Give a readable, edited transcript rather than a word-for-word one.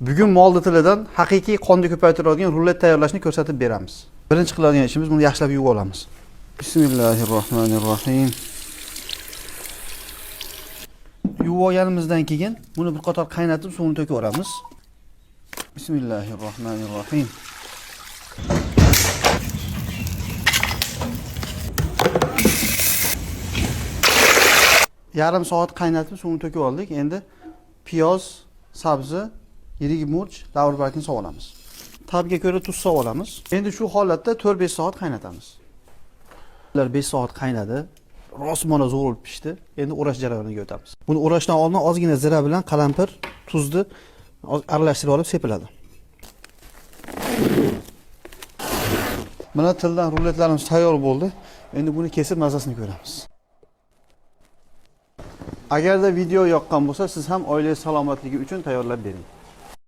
Bugun molni tilidan haqiqiy qonni ko'paytiradigan rulet tayyorlashni ko'rsatib beramiz. Birinchi qiladigan ishimiz buni yaxshilab yuvib olamiz. Bismillahirrohmanirrohim. Yuvib olganimizdan keyin buni bir qator qaynatib suvini to'kib yuboramiz. Bismillahirrohmanirrohim. Yarim soat qaynatib suvini to'kib oldik. Endi piyoz, sabzi, yirik murch, lavr bargini solib olamiz. Ta'bga ko'ra tuz solib olamiz. Endi shu holatda 4-5 soat qaynatamiz. Ular 5 soat qaynadi. Rosmona zo'r bo'lib pishdi. Endi o'rash jarayoniga o'tamiz. Buni o'rashdan oldin ozgina zira bilan qalampir, tuzni aralashtirib olib sepiladi. Mana tildan ruletlarimiz tayyor bo'ldi. Endi buni kesib mazasini ko'ramiz. Agarda video yoqqan bo'lsa, siz ham oila salomatligi uchun tayyorlab bering.